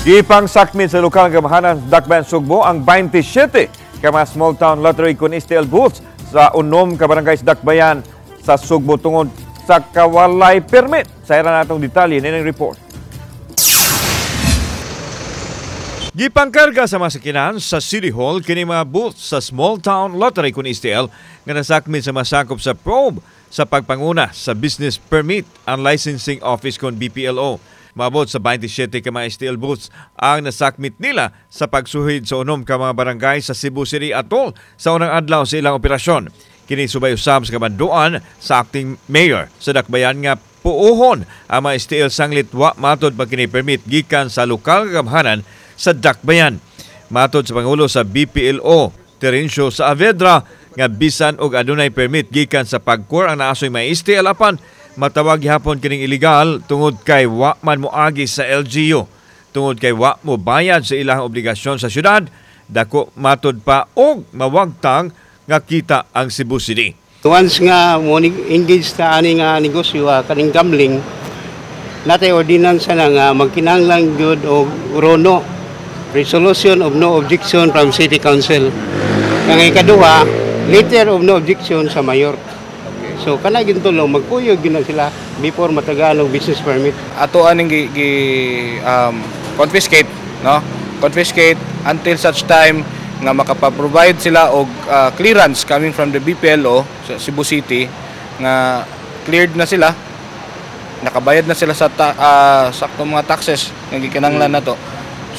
Gipang sakmit sa lokal nga gamhanan Dakbayan Sugbo ang 27 ka mga small town lottery kun STL booths sa 6 ka barangay sa Dakbayan sa Sugbo tungod sa kawalay permit. Sa ira natong detalye nining report. Gipangkarga sa mga sakinan sa City Hall kini mga booth sa small town lottery kun STL nga nasakmit sa masakop sa probe sa pagpanguna sa Business Permit and Licensing Office kon BPLO. Maabot sa 27 ka mga STL booths ang nasakmit nila sa pagsuhid sa 6 ka mga barangay sa Cebu City Atol sa unang adlaw sa ilang operasyon. Kini subay usab sa kamanduan sa acting mayor sa Dakbayan nga puuhon ang mga STL sanglit wa matod pa kini permit gikan sa lokal nga gamhanan sa Dakbayan. Matod sa Pangulo sa BPLO, Terencio Saavedra, nga bisan og adunay permit gikan sa PAGCOR ang naasoy may STL apan matawag gihapon kining illegal tungod kay wa man moagi sa LGU. Tungod kay wa mo bayad sa ilang obligasyon sa syudad, dako matod pa og mawagtang nga kita ang Cebu City. Once nga mo engage ta ani nga negosyo, kaning gambling, natay ordinance na nga magkinahanglan gyud og RONO, resolution of no objection from City Council. Ang ikaduha, letter of no objection sa mayor. So kana gyud tulong magkuyog gyud na sila before matagaan og business permit. Ato aning gi confiscate, no? Confiscate until such time nga makapa-provide sila og clearance coming from the BPLO sa Cebu City nga cleared na sila, nakabayad na sila sa saktong mga taxes nga gikinahanglan nato.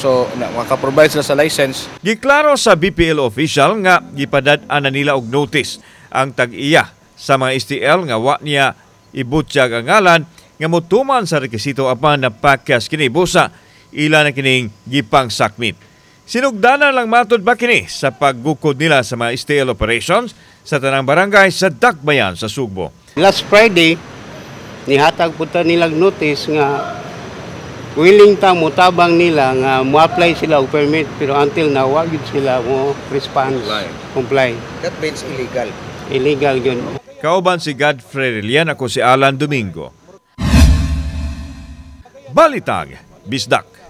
So na, maka-provide sila sa license. Giklaro sa BPLO official nga gipadad-an na nila og notice ang tag-iya sa mga STL nga wa niya ibutyag ang ngalan nga motuman sa rekisito apan napakyas kini busa ila na kining gipang sakmit. Sinugdanan lang matod ba kini sa paggukod nila sa mga STL operations sa tanang barangay sa Dakbayan sa Sugbo. Last Friday, nihatag po ta nilang notice nga willing ta motabang nila nga mo-apply sila og permit, pero until now wa gyud sila mo response. Comply. That means illegal. Illegal gyud. Kauban si Godfrey Relian, ako si Alan Domingo. Balitag, Bisdak.